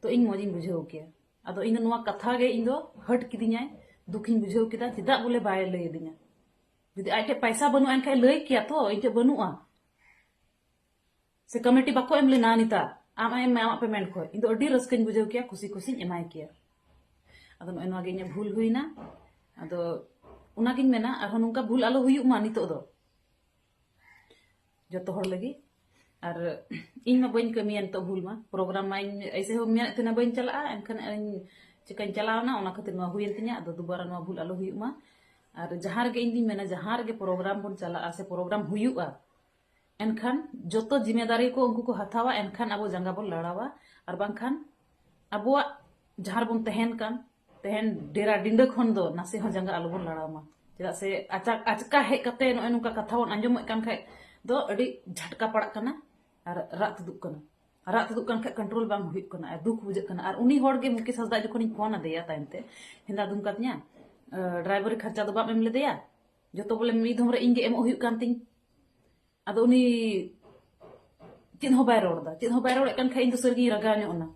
ᱛᱚ ᱤᱧ ᱢᱚᱡᱽ ᱤᱧ ᱵᱩᱡᱷᱟᱹᱣ ᱠᱮᱭᱟ᱾ ᱟᱫᱚ ᱤᱧ ᱫᱚ ᱱᱚᱣᱟ ᱠᱟᱛᱷᱟ ᱜᱮ ᱤᱧ ᱫᱚ ᱦᱟᱹᱴ ᱠᱤᱫᱤᱧᱟᱭ, ᱫᱩᱠᱷᱤᱧ ᱵᱩᱡᱷᱟᱹᱣ ᱠᱮᱫᱟ, ᱪᱮᱫᱟᱜ ᱵᱚᱞᱮ ᱵᱟᱭ ᱞᱟᱹᱭ ᱟᱹᱫᱤᱧᱟ᱾ ᱡᱩᱫᱤ ᱟᱡ ᱴᱷᱮᱡ ᱯᱟᱭᱥᱟ ᱵᱟᱹᱱᱩᱜᱼᱟ, ᱮᱱᱠᱷᱟᱡ ᱞᱟᱹᱭ ᱠᱮᱭᱟ ᱛᱚ, "ᱤᱧ ᱴᱷᱮᱡ ᱵᱟᱹᱱᱩᱜᱼᱟ, ᱥᱮ ᱠᱚᱢᱤᱴᱤ ᱵᱟᱠᱚ ᱮᱢ ᱞᱮᱱᱟ ᱱᱤᱛᱟ, ᱟᱢ ᱮᱢ ᱢᱮ ᱟᱢᱟᱜ ᱯᱮᱢᱮᱱᱴ ᱠᱷᱚᱡ", ᱤᱧ ᱫᱚ ᱟᱹᱰᱤ ᱨᱟᱹᱥᱠᱟᱹᱧ ᱵᱩᱡᱷᱟᱹᱣ ᱠᱮᱭᱟ, ᱠᱩᱥᱤ ᱠᱩᱥᱤᱧ ᱮᱢᱟᱭ ᱠᱮᱭᱟ᱾ ᱟᱫᱚ ᱱᱚᱜᱼᱚᱭ ᱱᱚᱣᱟ ᱜᱮ ᱤᱧᱟᱹᱜ ᱵᱷᱩᱞ ᱦᱩᱭᱱᱟ᱾ ᱟᱫᱚ ᱚᱱᱟᱜᱤᱧ ᱢᱮᱱᱟ, ᱟᱨᱦᱚᱸ ᱱᱚᱝᱠᱟ ᱵᱷᱩᱞ ᱟᱞᱚ ᱦᱩᱭᱩᱜ ᱢᱟ ᱱᱤᱛᱚᱜ ᱫᱚ ᱡᱚᱛᱚ ᱦᱚᱲ ᱞᱟᱹᱜᱤᱫ᱾ ᱟᱨ ᱤᱧ ᱢᱟ ᱵᱟᱹᱧ ᱠᱟᱹᱢᱤᱭᱟ ᱱᱤᱛᱚᱜ ᱵᱷᱩᱞ ᱢᱟ, ᱯᱨᱳᱜᱨᱟᱢ ᱢᱟᱧ ᱮᱭᱥᱮ ᱦᱚᱸ ᱢᱮᱱᱮᱫ ᱛᱟᱦᱮᱱᱟ ᱵᱟᱹᱧ ᱪᱟᱞᱟᱜᱼᱟ, ᱮᱱᱠᱷᱟᱱ ᱤᱧ ᱪᱤᱠᱟᱹᱧ ᱪᱟᱞᱟᱣᱱᱟ, ᱚᱱᱟ ᱠᱷᱟᱹᱛᱤᱨ ᱱᱚᱣᱟ ᱦᱩᱭᱮᱱ ᱛᱤᱧᱟ᱾ ᱟᱫᱚ ᱫᱩᱵᱟᱨᱟ ᱱᱚᱣᱟ ᱵᱷᱩᱞ ᱟᱞᱚ ᱦᱩᱭᱩᱜ ᱢᱟ᱾ ᱟᱨ ᱡᱟᱦᱟᱸ ᱨᱮᱜᱮ ᱤᱧ ᱫᱩᱧ ᱢᱮᱱᱟ, ᱡᱟᱦᱟᱸ ᱨᱮᱜᱮ ᱯᱨᱳᱜᱨᱟᱢ ᱵᱚᱱ ᱪᱟᱞᱟᱜᱼᱟ ᱥᱮ ᱯᱨᱳᱜᱨᱟᱢ ᱦᱩᱭᱩᱜᱼᱟ, ᱮᱱᱠᱷᱟᱱ ᱡᱚᱛᱚ ᱡᱤᱢᱮᱫᱟᱨᱤ ᱠᱚ ᱩᱱᱠᱩ ᱠᱚ ᱦᱟᱛᱟᱣᱟ, ᱮᱱᱠᱷᱟᱱ ᱟᱵᱚ ᱡᱟᱸᱜᱟ ᱵᱚᱱ ᱞᱟᱲᱟᱣᱟ᱾ ᱟᱨ ᱵᱟᱝᱠᱷᱟᱱ ᱟᱵᱚᱣᱟᱜ ᱡᱟᱦᱟᱸ ᱨᱮᱵᱚᱱ ᱛᱟᱦᱮᱱ ᱠᱟᱱ, ᱛᱟᱦᱮᱱ ᱰᱮᱨᱟ ᱰᱤᱸᱰᱟᱹ ᱠᱷᱚᱱ ᱫᱚ ᱱᱟᱥᱮ ᱦᱚᱸ ᱡᱟᱸᱜᱟ ᱟᱞᱚᱵᱚᱱ ᱞᱟᱲᱟᱣ ᱢᱟ᱾ ᱪᱮᱫᱟᱜ ᱥᱮ ᱟᱪᱟᱠ-, ᱟᱪᱠᱟ ᱦᱮᱡ ᱠᱟᱛᱮ ᱱᱚᱜᱼᱚᱭ ᱱᱚᱝᱠᱟ ᱠᱟᱛᱷᱟ ᱵᱚᱱ ᱟᱸᱡᱚᱢᱮᱫ ᱠᱟᱱ ᱠᱷᱟᱡ ᱫᱚ ᱟᱹᱰᱤ ᱡᱷᱟᱴᱠᱟ ᱯᱟᱲᱟᱜ ᱠᱟᱱᱟ ᱟᱨ ᱨᱟᱜ ᱛᱩᱫᱩᱜ ᱠᱟᱱᱟ᱾ ᱨᱟᱜ ᱛᱩᱫᱩᱜ ᱠᱟᱱ ᱠᱷᱟᱡ ᱠᱚᱱᱴᱨᱳᱞ ᱵᱟᱝ ᱦᱩᱭᱩᱜ ᱠᱟᱱᱟ, ᱟᱨ ᱫᱩᱠ ᱵᱩᱡᱷᱟᱹᱜ ᱠᱟᱱᱟ᱾ ᱟᱨ ᱩᱱᱤ ᱦᱚᱲ ᱜᱮ ᱢᱩᱠᱮᱥ ᱦᱟᱸᱥᱫᱟ ᱡᱚᱠᱷᱚᱱᱤᱧ ᱯᱷᱳᱱ ᱟᱫᱮᱭᱟ ᱛᱟᱭᱚᱢ ᱛᱮ, ᱦᱮᱸᱫᱟ ᱫᱩᱢ ᱠᱟᱫᱤᱧᱟ, ᱰᱨᱟᱭᱵᱷᱟᱨᱤ ᱠᱷᱚᱨᱪᱟ ᱫᱚ ᱵᱟᱢ ᱮᱢ ᱞᱮᱫᱮᱭᱟ, ᱡᱚᱛᱚ ᱵᱚᱞᱮ ᱢᱤᱫ ᱫᱷᱚᱢ ᱨᱮ ᱤᱧ ᱜᱮ ᱮᱢᱚᱜ ᱦᱩᱭᱩᱜ ᱠᱟᱱ ᱛᱤᱧ᱾ ᱟᱫᱚ ᱩᱱᱤ ᱪᱮᱫ ᱦᱚᱸ ᱵᱟᱭ ᱨᱚᱲ ᱮᱫᱟ᱾ ᱪᱮᱫ ᱦᱚᱸ ᱵᱟᱭ ᱨᱚᱲᱮᱫ ᱠᱟᱱ ᱠᱷᱟᱡ ᱤᱧ ᱫᱚ ᱥᱟᱹᱨᱤᱜᱤᱧ ᱨᱟᱜᱟᱣ ᱧᱚᱜ ᱮᱱᱟ᱾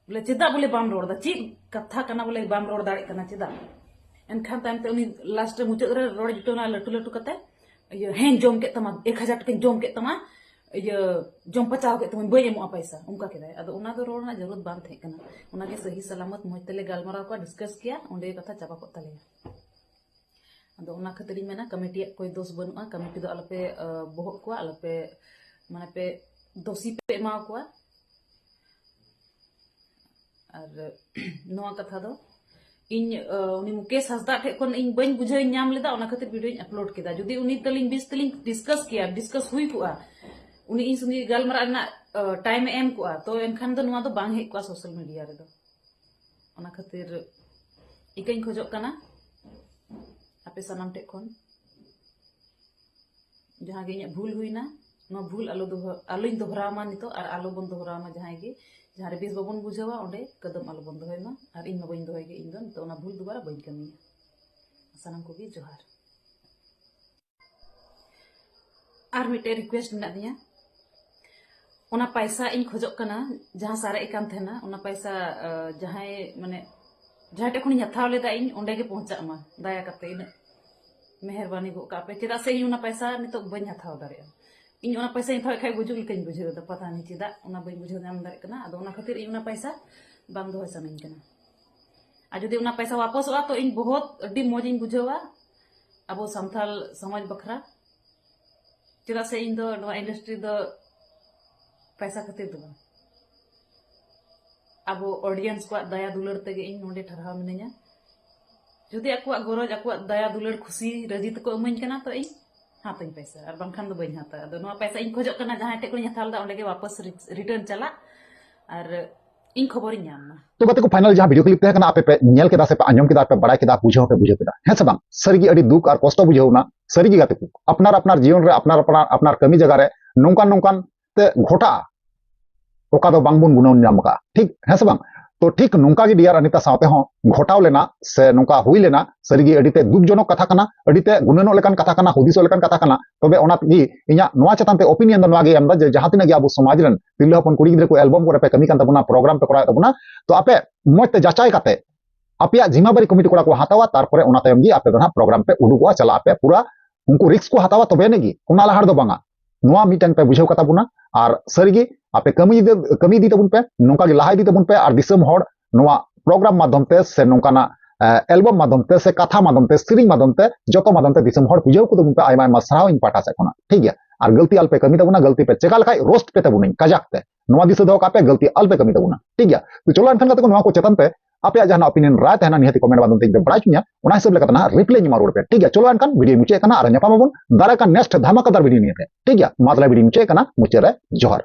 ᱵᱚᱞᱮ, ᱪᱮᱫᱟᱜ ᱵᱚᱞᱮ ᱵᱟᱢ ᱨᱚᱲ ᱮᱫᱟ? ᱪᱮᱫ ᱠᱟᱛᱷᱟ ᱠᱟᱱᱟ ᱵᱚᱞᱮ ᱵᱟᱢ ᱨᱚᱲ ᱫᱟᱲᱮᱭᱟᱜ ᱠᱟᱱᱟ, ᱪᱮᱫᱟᱜ? ᱮᱱᱠᱷᱟᱱ ᱛᱟᱭᱚᱢ ᱛᱮ ᱩᱱᱤ ᱞᱟᱥᱴ ᱨᱮ, ᱢᱩᱪᱟᱹᱫ ᱨᱮ ᱨᱚᱲ ᱡᱩᱴᱟᱹᱣ ᱮᱱᱟ ᱞᱟᱹᱴᱩ ᱞᱟᱹᱴᱩ ᱠᱟᱛᱮ, ᱤᱭᱟᱹ, "ᱦᱮᱸᱧ ᱡᱚᱢ ᱠᱮᱫ ᱛᱟᱢᱟ, ᱮᱠ ᱦᱟᱡᱟᱨ ᱴᱟᱠᱟᱧ ᱡᱚᱢ ᱠᱮᱫ ᱛᱟᱢᱟ, ᱤᱭᱟᱹ, ᱡᱚᱢ ᱯᱟᱪᱟᱣ ᱠᱮᱫ ᱛᱟᱢᱟᱧ, ᱵᱟᱹᱧ ᱮᱢᱚᱜᱼᱟ ᱯᱚᱭᱥᱟ", ᱚᱱᱠᱟ ᱠᱮᱫᱟᱭ᱾ ᱟᱫᱚ ᱚᱱᱟ ᱫᱚ ᱨᱚᱲ ᱨᱮᱱᱟᱜ ᱡᱟᱹᱨᱩᱲ ᱵᱟᱝ ᱛᱟᱦᱮᱸ ᱠᱟᱱᱟ᱾ ᱚᱱᱟᱜᱮ ᱥᱟᱹᱦᱤ ᱥᱟᱞᱟᱢᱚᱛ ᱢᱚᱡᱽ ᱛᱮᱞᱮ ᱜᱟᱞᱢᱟᱨᱟᱣ ᱠᱚᱣᱟ, ᱰᱤᱥᱠᱟᱥ ᱠᱮᱭᱟ, ᱚᱸᱰᱮ ᱠᱟᱛᱷᱟ ᱪᱟᱵᱟ ᱠᱚᱜ ᱛᱟᱞᱮᱭᱟ᱾ ᱟᱫᱚ ᱚᱱᱟ ᱠᱷᱟᱹᱛᱤᱨ ᱤᱧ ᱢᱮᱱᱟ, ᱠᱚᱢᱤᱴᱤᱭᱟᱜ ᱠᱚᱭ ᱫᱳᱥ ᱵᱟᱹᱱᱩᱜᱼᱟ, ᱠᱚᱢᱤᱴᱤ ᱫᱚ ᱟᱞᱚᱯᱮ, ᱟᱸ, ᱵᱚᱦᱚᱜ ᱠᱚᱣᱟ, ᱟᱞᱚᱯᱮ, ᱢᱟᱱᱮ ᱯᱮ ᱫᱳᱥᱤ ᱯᱮ ᱮᱢᱟ ᱠᱚᱣᱟ᱾ ᱟᱨ ᱱᱚᱣᱟ ᱠᱟᱛᱷᱟ ᱫᱚ ᱤᱧ, ᱟᱸ, ᱩᱱᱤ ᱢᱩᱠᱮᱥ ᱦᱟᱸᱥᱫᱟ ᱴᱷᱮᱡ ᱠᱷᱚᱱ ᱤᱧ ᱵᱟᱹᱧ ᱵᱩᱡᱷᱟᱹᱣ ᱧᱟᱢ ᱞᱮᱫᱟ, ᱚᱱᱟ ᱠᱷᱟᱹᱛᱤᱨ ᱵᱷᱤᱰᱤᱭᱳᱧ ᱟᱯᱞᱳᱰ ᱠᱮᱫᱟ᱾ ᱡᱩᱫᱤ ᱩᱱᱤ ᱛᱟᱹᱞᱤᱧ ᱵᱮᱥ ᱛᱮᱞᱤᱧ ᱰᱤᱥᱠᱟᱥ ᱠᱮᱭᱟ, ᱰᱤᱥᱠᱟᱥ ᱦᱩᱭ ᱠᱚᱜᱼᱟ, ᱩᱱᱤ ᱤᱧ ᱥᱚᱸᱜᱮ ᱜᱟᱞᱢᱟᱨᱟᱜ ᱨᱮᱱᱟᱜ, ᱟᱸ, ᱴᱟᱭᱤᱢ ᱮ ᱮᱢ ᱠᱚᱜᱼᱟ, ᱛᱚ ᱮᱱᱠᱷᱟᱱ ᱫᱚ ᱱᱚᱣᱟ ᱫᱚ ᱵᱟᱝ ᱦᱮᱡ ᱠᱚᱜᱼᱟ ᱥᱳᱥᱟᱞ ᱢᱤᱰᱤᱭᱟ ᱨᱮᱫᱚ᱾ ᱚᱱᱟ ᱠᱷᱟᱹᱛᱤᱨ ᱤᱠᱟᱹᱧ ᱠᱷᱚᱡᱚᱜ ᱠᱟᱱᱟ ᱟᱯᱮ ᱥᱟᱱᱟᱢ ᱴᱷᱮᱡ ᱠᱷᱚᱱ, ᱡᱟᱦᱟᱸ ᱜᱮ ᱤᱧᱟᱹᱜ ᱵᱷᱩᱞ ᱦᱩᱭᱱᱟ, ᱱᱚᱣᱟ ᱵᱷᱩᱞ ᱟᱞᱚ ᱫᱚᱦᱚ-, ᱟᱞᱚᱧ ᱫᱚᱦᱨᱟᱣ ᱢᱟ ᱱᱤᱛᱚᱜ, ᱟᱨ ᱟᱞᱚ ᱵᱚᱱ ᱫᱚᱦᱨᱟᱣ ᱢᱟ᱾ ᱡᱟᱦᱟᱸᱭ ᱜᱮ, ᱡᱟᱦᱟᱸ ᱨᱮ ᱵᱮᱥ ᱵᱟᱵᱚᱱ ᱵᱩᱡᱷᱟᱹᱣᱟ, ᱚᱸᱰᱮ ᱠᱟᱹᱫᱟᱹᱢ ᱟᱞᱚ ᱵᱚᱱ ᱫᱚᱦᱚᱭ ᱢᱟ, ᱟᱨ ᱤᱧ ᱢᱟ ᱵᱟᱹᱧ ᱫᱚᱦᱚᱭ ᱜᱮ, ᱤᱧ ᱫᱚ ᱱᱤᱛᱚᱜ ᱚᱱᱟ ᱵᱷᱩᱞ ᱫᱩᱵᱟᱨᱟ ᱵᱟᱹᱧ ᱠᱟᱹᱢᱤᱭᱟ᱾ ᱥᱟᱱᱟᱢ ᱠᱚᱜᱮ ᱡᱚᱦᱟᱨ᱾ ᱟᱨ ᱢᱤᱫᱴᱮᱡ ᱨᱤᱠᱩᱭᱮᱥᱴ ᱢᱮᱱᱟᱜ ᱛᱤᱧᱟ, ᱚᱱᱟ ᱯᱟᱭᱥᱟ ᱤᱧ ᱠᱷᱚᱡᱚᱜ ᱠᱟᱱᱟ, ᱡᱟᱦᱟᱸ ᱥᱟᱨᱮᱡ ᱟᱠᱟᱱ ᱛᱟᱦᱮᱱᱟ, ᱚᱱᱟ ᱯᱟᱭᱥᱟ, ᱟᱸ, ᱡᱟᱦᱟᱸᱭ, ᱢᱟᱱᱮ, ᱡᱟᱦᱟᱸᱭ ᱴᱷᱮᱡ ᱠᱷᱚᱱᱤᱧ ᱦᱟᱛᱟᱣ ᱞᱮᱫᱟ ᱤᱧ, ᱚᱸᱰᱮ ᱜᱮ ᱯᱳᱸᱣᱪᱷᱟᱜ ᱢᱟ, ᱫᱟᱭᱟ ᱠᱟᱛᱮ᱾ ᱤᱱᱟᱹᱜ ᱢᱮᱦᱮᱨᱵᱟᱱᱤ ᱜᱚᱜ ᱠᱟᱜ ᱯᱮ, ᱪᱮᱫᱟᱜ ᱥᱮ ᱤᱧ ᱚᱱᱟ ᱯᱟᱭᱥᱟ ᱱᱤᱛᱚᱜ ᱵᱟᱹᱧ ᱦᱟᱛᱟᱣ ᱫᱟᱲᱮᱭᱟᱜᱼᱟ᱾ ᱤᱧ ᱚᱱᱟ ᱯᱟᱭᱥᱟᱧ ᱦᱟᱛᱟᱣᱮᱫ ᱠᱷᱟᱡ ᱜᱩᱡᱩᱜ ᱞᱮᱠᱟᱧ ᱵᱩᱡᱷᱟᱹᱣ ᱮᱫᱟ, ᱯᱟᱛᱟ ᱱᱤ ᱪᱮᱫᱟᱜ ᱚᱱᱟ ᱵᱟᱹᱧ ᱵᱩᱡᱷᱟᱹᱣ ᱧᱟᱢ ᱫᱟᱲᱮᱭᱟᱜ ᱠᱟᱱᱟ᱾ ᱟᱫᱚ ᱚᱱᱟ ᱠᱷᱟᱹᱛᱤᱨ ᱤᱧ ᱚᱱᱟ ᱯᱟᱭᱥᱟ ᱵᱟᱝ ᱫᱚᱦᱚᱭ ᱥᱟᱱᱟᱧ ᱠᱟᱱᱟ᱾ ᱟᱨ ᱡᱩᱫᱤ ᱚᱱᱟ ᱯᱟᱭᱥᱟ ᱣᱟᱯᱚᱥᱚᱜᱼᱟ, ᱛᱚ ᱤᱧ ᱵᱚᱦᱚᱛ ᱟᱹᱰᱤ ᱢᱚᱡᱽ ᱤᱧ ᱵᱩᱡᱷᱟᱹᱣᱟ ᱟᱵᱚ ᱥᱟᱱᱛᱟᱞ ᱥᱚᱢᱟᱡᱽ ᱵᱟᱠᱷᱨᱟ᱾ ᱪᱮᱫᱟᱜ ᱥᱮ ᱤᱧ ᱫᱚ ᱱᱚᱣᱟ ᱤᱱᱰᱟᱥᱴᱨᱤ ᱫᱚ ᱯᱟᱭᱥᱟ ᱠᱷᱟᱹᱛᱤᱨ ᱫᱚ ᱵᱟᱝ, ᱟᱵᱚ ᱚᱰᱤᱭᱮᱱᱥ ᱠᱚᱣᱟᱜ ᱫᱟᱭᱟ ᱫᱩᱞᱟᱹᱲ ᱛᱮᱜᱮ ᱤᱧ ᱱᱚᱰᱮ ᱴᱷᱟᱨᱦᱟᱣ ᱢᱤᱱᱟᱹᱧᱟ᱾ ᱡᱩᱫᱤ ᱟᱠᱚᱣᱟᱜ ᱜᱚᱨᱚᱡᱽ, ᱟᱠᱚᱣᱟᱜ ᱫᱟᱭᱟ ᱫᱩᱞᱟᱹᱲ ᱠᱷᱩᱥᱤ ᱨᱟᱹᱡᱤ ᱛᱮᱠᱚ ᱤᱢᱟᱹᱧ ᱠᱟᱱᱟ, ᱛᱚ ᱤᱧ ᱦᱟᱛᱟᱹᱧ ᱯᱟᱭᱥᱟ, ᱟᱨ ᱵᱟᱝᱠᱷᱟᱱ ᱫᱚ ᱵᱟᱹᱧ ᱦᱟᱛᱟ᱾ ᱟᱫᱚ ᱱᱚᱣᱟ ᱯᱟᱭᱥᱟ ᱤᱧ ᱠᱷᱚᱡᱚᱜ ᱠᱟᱱᱟ, ᱡᱟᱦᱟᱸᱭ ᱴᱷᱮᱡ ᱠᱷᱚᱱᱤᱧ ᱦᱟᱛᱟᱣ ᱞᱮᱫᱟ, ᱚᱸᱰᱮ ᱜᱮ ᱣᱟᱯᱟᱥ ᱨᱤ-, ᱨᱤᱴᱟᱨᱱ ᱪᱟᱞᱟᱜ, ᱟᱨ ᱤᱧ ᱠᱷᱚᱵᱚᱨᱤᱧ ᱧᱟᱢ ᱢᱟ᱾ ᱛᱚ ᱜᱟᱛᱮ ᱠᱚ, ᱯᱷᱟᱭᱱᱟᱞ ᱡᱟᱦᱟᱸ ᱵᱷᱤᱰᱤᱭᱳ ᱠᱞᱤᱯ ᱛᱟᱦᱮᱸ ᱠᱟᱱᱟ, ᱟᱯᱮ ᱯᱮ ᱧᱮᱞ ᱠᱮᱫᱟ ᱥᱮ ᱯᱮ ᱟᱸᱡᱚᱢ ᱠᱮᱫᱟ, ᱯᱮ ᱵᱟᱲᱟᱭ ᱠᱮᱫᱟ, ᱵᱩᱡᱷᱟᱹᱣ ᱦᱚᱸᱯᱮ ᱵᱩᱡᱷᱟᱹᱣ ᱠᱮᱫᱟ, ᱦᱮᱸ ᱥᱮ ᱵᱟᱝ? ᱥᱟᱹᱨᱤᱜᱮ ᱟᱹᱰᱤ ᱫᱩᱠ ᱟᱨ ᱠᱚᱥᱴᱚ ᱵᱩᱡᱷᱟᱹᱣ ᱮᱱᱟ᱾ ᱥᱟᱹᱨᱤᱜᱮ ᱜᱟᱛᱮ ᱠᱚ, ᱟᱯᱱᱟᱨ ᱟᱯᱱᱟᱨ ᱡᱤᱭᱚᱱ ᱨᱮ, ᱟᱯᱱᱟᱨ ᱟᱯᱱᱟᱨ, ᱟᱯᱱᱟᱨ ᱠᱟᱹᱢᱤ ᱡᱟᱭᱜᱟ ᱨᱮ ᱱᱚᱝᱠᱟᱱ ᱱᱚᱝᱠᱟᱱ ᱛᱮ ᱜᱷᱚᱴᱟᱜᱼᱟ, ᱚᱠᱟ ᱫᱚ ᱵᱟᱝᱵᱚᱱ ᱜᱩᱱᱟᱹᱣ ᱧᱟᱢ ᱟᱠᱟᱫᱼᱟ, ᱴᱷᱤᱠ ᱦᱮᱸ ᱥᱮ ᱵᱟᱝ? ᱛᱚ ᱴᱷᱤᱠ ᱱᱚᱝᱠᱟ ᱜᱮ ᱰᱤᱭᱟᱨ ᱟᱱᱤᱛᱟ ᱥᱟᱶᱛᱮ ᱦᱚᱸ ᱜᱷᱚᱴᱟᱣ ᱞᱮᱱᱟ ᱥᱮ ᱱᱚᱝᱠᱟ ᱦᱩᱭ ᱞᱮᱱᱟ᱾ ᱥᱟᱹᱨᱤᱜᱮ ᱟᱹᱰᱤ ᱛᱮ ᱫᱩᱠᱡᱚᱱᱚᱠ ᱠᱟᱛᱷᱟ ᱠᱟᱱᱟ, ᱟᱹᱰᱤ ᱛᱮ ᱜᱩᱱᱟᱹᱱᱚᱜ ᱞᱮᱠᱟᱱ ᱠᱟᱛᱷᱟ ᱠᱟᱱᱟ, ᱦᱩᱫᱤᱥᱚᱜ ᱞᱮᱠᱟᱱ ᱠᱟᱛᱷᱟ ᱠᱟᱱᱟ᱾ ᱛᱚᱵᱮ ᱚᱱᱟ ᱜᱮ ᱤᱧᱟᱹᱜ ᱱᱚᱣᱟ ᱪᱮᱛᱟᱱ ᱛᱮ ᱚᱯᱤᱱᱤᱭᱚᱱ ᱫᱚ ᱱᱚᱣᱟ ᱜᱮ ᱮᱢ ᱮᱫᱟ ᱡᱮ ᱡᱟᱦᱟᱸ ᱛᱤᱱᱟᱹᱜ ᱜᱮ ᱟᱵᱚ ᱥᱚᱢᱟᱡᱽ ᱨᱮᱱ ᱛᱤᱨᱞᱟᱹ ᱦᱚᱯᱚᱱ ᱠᱩᱲᱤ ᱜᱤᱫᱽᱨᱟᱹ ᱠᱚ ᱮᱞᱵᱚᱢ ᱠᱚᱨᱮ ᱯᱮ ᱠᱟᱹᱢᱤ ᱠᱟᱱ ᱛᱟᱵᱚᱱᱟ, ᱯᱨᱳᱜᱨᱟᱢ ᱯᱮ ᱠᱚᱨᱟᱣᱮᱫ ᱛᱟᱵᱚᱱᱟ, ᱛᱚ ᱟᱯᱮ ᱢᱚᱸᱡᱽ ᱛᱮ ᱡᱟᱪᱟᱭ ᱠᱟᱛᱮ ᱟᱯᱮᱭᱟᱜ ᱡᱤᱢᱟᱵᱟᱨᱤ ᱠᱚᱢᱤᱴᱤ ᱠᱚᱲᱟ ᱠᱚ ᱦᱟᱛᱟᱣᱟ, ᱛᱟᱨᱯᱚᱨᱮ ᱚᱱᱟ ᱛᱟᱭᱚᱢ ᱜᱮ ᱟᱯᱮ ᱫᱚ ᱱᱟᱦᱟᱜ ᱯᱨᱳᱜᱨᱟᱢ ᱯᱮ ᱩᱰᱩᱠᱚᱜᱼᱟ, ᱪᱟᱞᱟᱜ ᱟᱯᱮ, ᱯᱩᱨᱟ ᱩᱱᱠᱩ ᱨᱤᱥᱠ ᱠᱚ ᱦᱟᱛᱟᱣᱟ, ᱛᱚᱵᱮ ᱟᱹᱱᱤᱡ ᱜᱮ, ᱚᱱᱟ ᱞᱟᱦᱟ ᱨᱮᱫᱚ ᱵᱟᱝᱟ᱾ ᱱᱚᱣᱟ ᱢᱤᱫᱴᱟᱝ ᱯᱮ ᱵᱩᱡᱷᱟᱹᱣ ᱠᱟᱛᱟ ᱵᱚᱱᱟ᱾ ᱟᱨ ᱥᱟᱹᱨᱤᱜᱮ ᱟᱯᱮ ᱠᱟᱹᱢᱤ ᱤᱫᱤ, ᱠᱟᱹᱢᱤ ᱤᱫᱤ ᱛᱟᱵᱚᱱ ᱯᱮ, ᱱᱚᱝᱠᱟ ᱜᱮ ᱞᱟᱦᱟ ᱤᱫᱤ ᱛᱟᱵᱚᱱ ᱯᱮ, ᱟᱨ ᱫᱤᱥᱚᱢ ᱦᱚᱲ ᱱᱚᱣᱟ ᱯᱨᱳᱜᱨᱟᱢ ᱢᱟᱫᱽᱫᱷᱚᱢ ᱛᱮ ᱥᱮ ᱱᱚᱝᱠᱟᱱᱟᱜ ᱮᱞᱵᱚᱢ ᱢᱟᱫᱽᱫᱷᱚᱢ ᱛᱮ ᱥᱮ ᱠᱟᱛᱷᱟ ᱢᱟᱫᱽᱫᱷᱚᱢ ᱛᱮ, ᱥᱮᱨᱮᱧ ᱢᱟᱫᱽᱫᱷᱚᱢ ᱛᱮ, ᱡᱚᱛᱚ ᱢᱟᱫᱽᱫᱷᱚᱢ ᱛᱮ ᱫᱤᱥᱚᱢ ᱦᱚᱲ ᱵᱩᱡᱷᱟᱹᱣ ᱠᱚᱫᱚ ᱵᱚᱱ ᱯᱮ᱾ ᱟᱭᱢᱟ ᱟᱭᱢᱟ ᱥᱟᱨᱦᱟᱣ ᱤᱧ ᱯᱟᱦᱴᱟ ᱥᱮᱫ ᱠᱷᱚᱱᱟᱜ, ᱴᱷᱤᱠ ᱜᱮᱭᱟ? ᱟᱨ ᱜᱟᱹᱞᱛᱤ ᱟᱞᱯᱮ ᱠᱟᱹᱢᱤ ᱛᱟᱵᱚᱱᱟ, ᱜᱟᱹᱞᱛᱤ ᱯᱮ ᱪᱮᱠᱟ ᱞᱮᱠᱷᱟᱡ ᱨᱳᱥᱴ ᱯᱮ ᱛᱟᱵᱚᱱᱟᱹᱧ ᱠᱟᱡᱟᱠ ᱛᱮ᱾ ᱱᱚᱣᱟ ᱫᱤᱥᱟᱹ ᱫᱚᱦᱚ ᱠᱟᱜ ᱯᱮ, ᱜᱟᱹᱞᱛᱤ ᱟᱞᱯᱮ ᱠᱟᱹᱢᱤ ᱛᱟᱵᱚᱱᱟ, ᱴᱷᱤᱠ ᱜᱮᱭᱟ? ᱛᱚ ᱪᱚᱞᱚ ᱮᱱᱠᱷᱟᱱ ᱜᱟᱛᱮ ᱠᱚ, ᱱᱚᱣᱟ ᱠᱚ ᱪᱮᱛᱟᱱ ᱛᱮ ᱟᱯᱮᱭᱟᱜ ᱡᱟᱦᱟᱱᱟᱜ ᱚᱯᱤᱱᱤᱭᱚᱱ ᱨᱟᱭ ᱛᱟᱦᱮᱱᱟ, ᱱᱤᱦᱟᱹᱛ ᱠᱚᱢᱮᱱᱴ ᱢᱟᱫᱽᱫᱷᱚᱢ ᱛᱮ ᱤᱧ ᱯᱮ ᱵᱟᱲᱟᱭ ᱦᱚᱪᱚᱧᱟ, ᱚᱱᱟ ᱦᱤᱥᱟᱹᱵ ᱞᱮᱠᱟᱛᱮ ᱱᱟᱦᱟᱜ ᱨᱤᱯᱞᱟᱭ ᱤᱧ ᱮᱢᱟ ᱨᱩᱣᱟᱹᱲ ᱯᱮ, ᱴᱷᱤᱠ ᱜᱮᱭᱟ? ᱪᱚᱞᱚ ᱮᱱᱠᱷᱟᱱ ᱵᱷᱤᱰᱤᱭᱳ ᱢᱩᱪᱟᱹᱫ ᱠᱟᱱᱟ, ᱟᱨ ᱧᱟᱯᱟᱢ ᱟᱵᱚᱱ ᱫᱟᱨᱟᱭ ᱠᱟᱱ ᱱᱮᱠᱥᱴ ᱫᱷᱟᱢᱟᱠᱟᱫᱟᱨ ᱵᱷᱤᱰᱤᱭᱳ ᱱᱤᱭᱟᱹ ᱛᱮ, ᱴᱷᱤᱠ ᱜᱮᱭᱟ? ᱢᱟ ᱛᱟᱦᱞᱮ ᱵᱷᱤᱰᱤᱭᱳ ᱢᱩᱪᱟᱹᱫ ᱠᱟᱱᱟ, ᱢᱩᱪᱟᱹᱫ ᱨᱮ ᱡᱚᱦᱟᱨ᱾